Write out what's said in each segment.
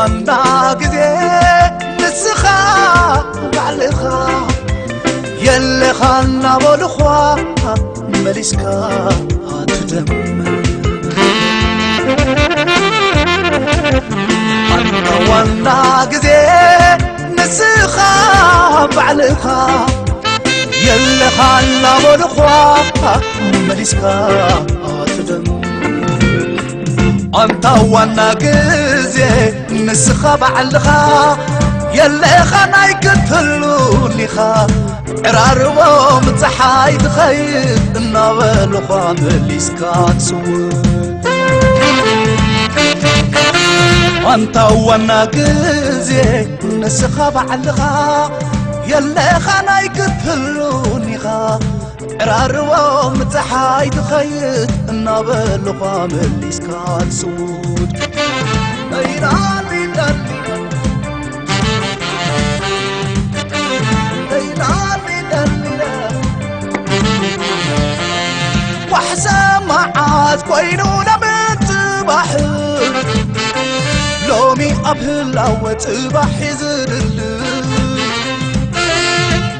ኣንዳ ግዜ ንስኻ ባዕልኻ የለኻ እናበሉኻ መሊስካ ትደምም። ኣንዳ ዋና ግዜ ንስኻ ባዕልኻ የለኻ እናበሉኻ መሊስካ ትደምም። ኣንታ ዋና ግዜ ንስኻ ባዕልኻ የለኻ ናይ ክትህሉን ኢኻ። ዕራርቦም ፀሓይ ትኸይድ እናበሉኻ መሊስካ ትስውር። ኣንታ ዋና ግዜ ንስኻ ባዕልኻ የለኻ ናይ ክትህሉን ኢኻ። ዕራርቦም ፀሓይ ትኸይድ እናበሉኻ መሊስካ ትስውር። ለይላሊላሊ፣ ለይላሊላሊ፣ ዋሕሰ መዓት ኮይኑ ለምን ጽባሕ ሎሚ ኣብ ህላወ ጽባሕ ይዝድል።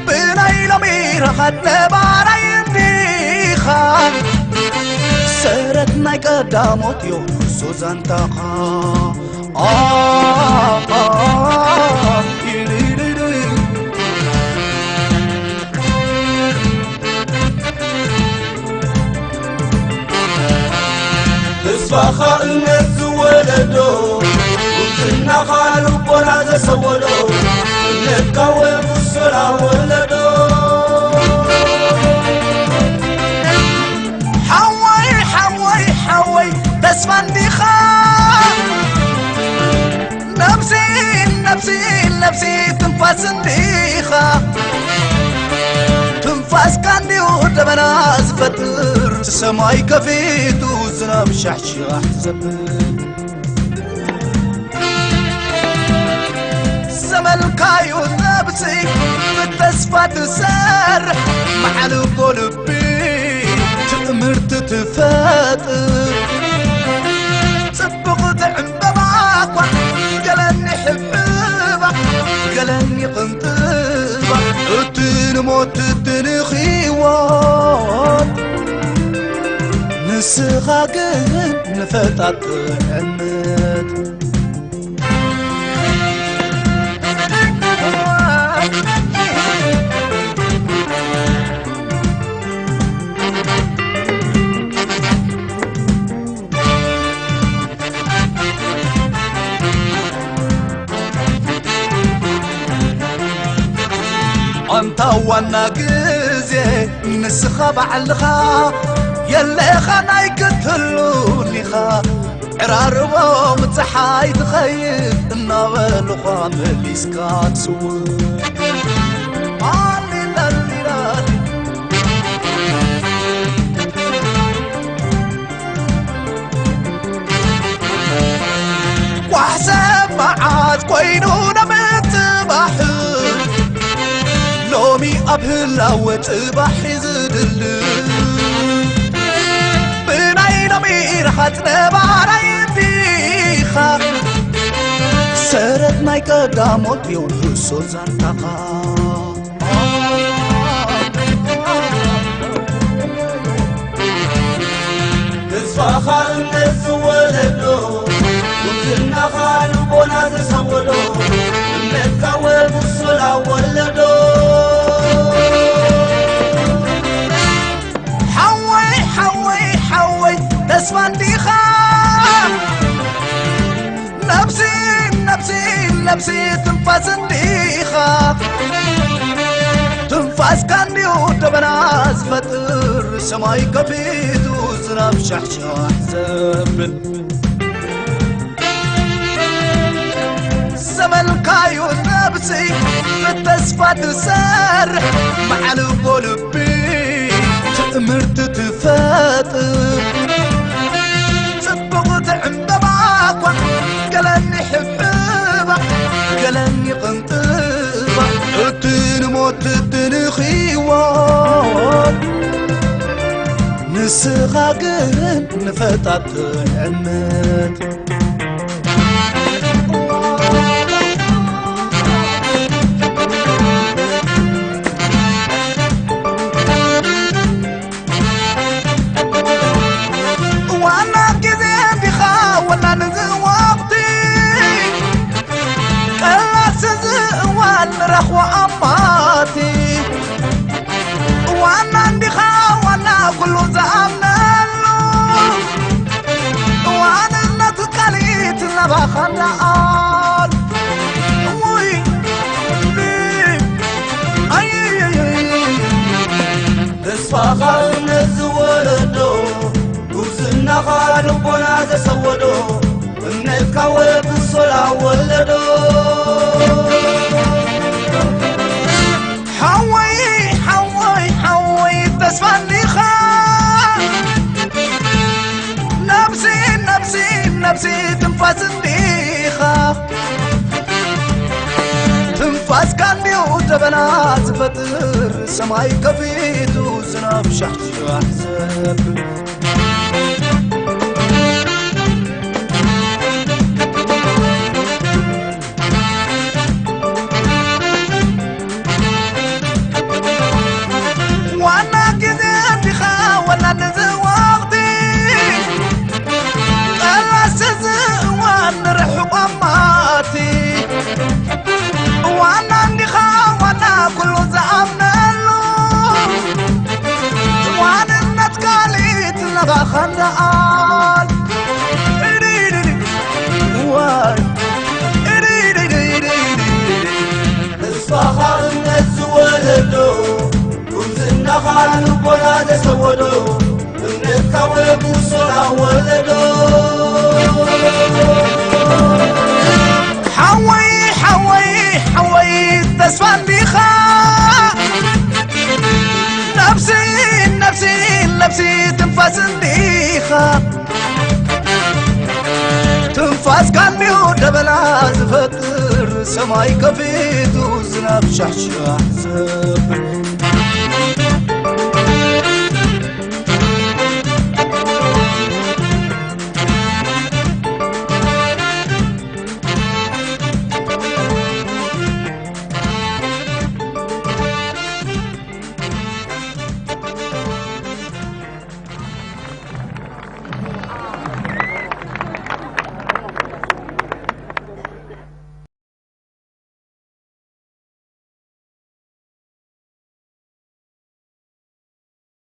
ብናይ ሎሚ ረኻት ነባራይ እንዲኻ ሰረት ናይ ቀዳሞት ዮሱስ ኣንታኻ። ተስፋኻ እምነት ዝወለዶ፣ ጉብዝናኻ ልቦና ዘሰወዶ፣ እምነትካ ወብሶላ ወለዶ። ሓወይ፣ ሓወይ፣ ሓወይ፣ ተስፋ እንዲኻ። ነብሲ፣ ነብሲ፣ ነብሲ፣ ትንፋስ እንዲኻ። ትንፋስካ እንዲዩ ደበና ዝፈጥር፣ ሰማይ ከፊቱ ዝናብ ሻሕሻሕ ዘብል። ዘመልካዩ ነብሲ ብተስፋ ትሰርሕ፣ መዓልቦ ልቢ ትእምርቲ ትፈጥር። ጽቡቕ ትዕምበባ እኳ ገለኒ ሕብሕባ፣ ገለኒ ቅንጥባ። እቲ ንሞት እቲ ንህይወት ንስኻ ግን ንፈጣር ትዕምት። ኣንታ ዋና ግዜ ንስኻ ባዕልኻ የለኻ ናይ ክትህሉን ኢኻ። ዕራርቦም ጸሓይ ትኸይድ እናበሉኻ መሊስካ ትስውር። ኣሊላሊላሊ። ኳሕ ሰብ መዓት ኮይኑ ንምጽባሕ፣ ሎሚ ኣብ ህላወ ጽባሕ እዩ ዝድሊ። ብናይ ሎሚ ረሃጽ ነባራይ እንዲኻ፣ ሰረት ናይ ቀዳሞት የውርሶ ዛንታኻ። ተስፋኻ እምነት ዝወለዶ፣ ጉብዝናኻ ልቦና ዝሰወዶ፣ እምነትካ ወብሶላ ወለዶ። ሓወይ፣ ሓወይ፣ ሓወይ፣ ተስፋ እንዲኻ። ነብሲ፣ ነብሲ፣ ነብሲ ትንፋስ እንዲኻ። ትንፋስካ እንዲዩ ደበና ዝፈጥር፣ ሰማይ ከፊቱ ዝናብ ሻሕሻሕ ዘብል። ዘመልካዩ ነብሲ ብተስፋ ትሰርሕ፣ መዓልቦ ልቢ ትእምርቲ ትፈጥር። ጽቡቕ ትዕምበባ እኳ ገለኒ ሕብሕባ፣ ገለኒ ቅንጥባ። እቲ ንሞት እቲ ንህይወት፣ ንስኻ ግን ንፈጣር ትዕምት። ልቦና ዘሰወዶ እምነትካ ወብሶላ ወለዶ። ሓወይ ሓወይ ሓወይ ተስፋ እንዲኻ፣ ነብሲ ነብሲ ነብሲ ትንፋስ እንዲኻ። ትንፋስካ እንዲዩ ደበና ዝፈጥር፣ ሰማይ ከፊቱ ዝናብ ሻሕሻሕ ዘብል። ዋና ግዜ እንዲኻ ወላ ንዚ ወቕቲ፣ ጠላስ እዚ እዋን ንርሕቋ ማቲ። ዋና እንዲኻ ዋና ኩሉ ዝኣምነሉ፣ ዋንነት ካሊት ነባኻ ንኣል። ዋይ። ንስኻ እምነት ዝወለዶ፣ ጉብዝናኻ ልቦና ዘሰወዶ፣ እምነትካ ወብሶላ ወለዶ። ሓወይ ሓወይ ሓወይ ተስፋ እንዲኻ፣ ነብሲ ነብሲ ነብሲ ትንፋስ እንዲኻ። ትንፋስካ እንዲዩ ደበና ዝፈጥር፣ ሰማይ ከፊቱ ዝናብ ሻሕሻሕ ዘብል።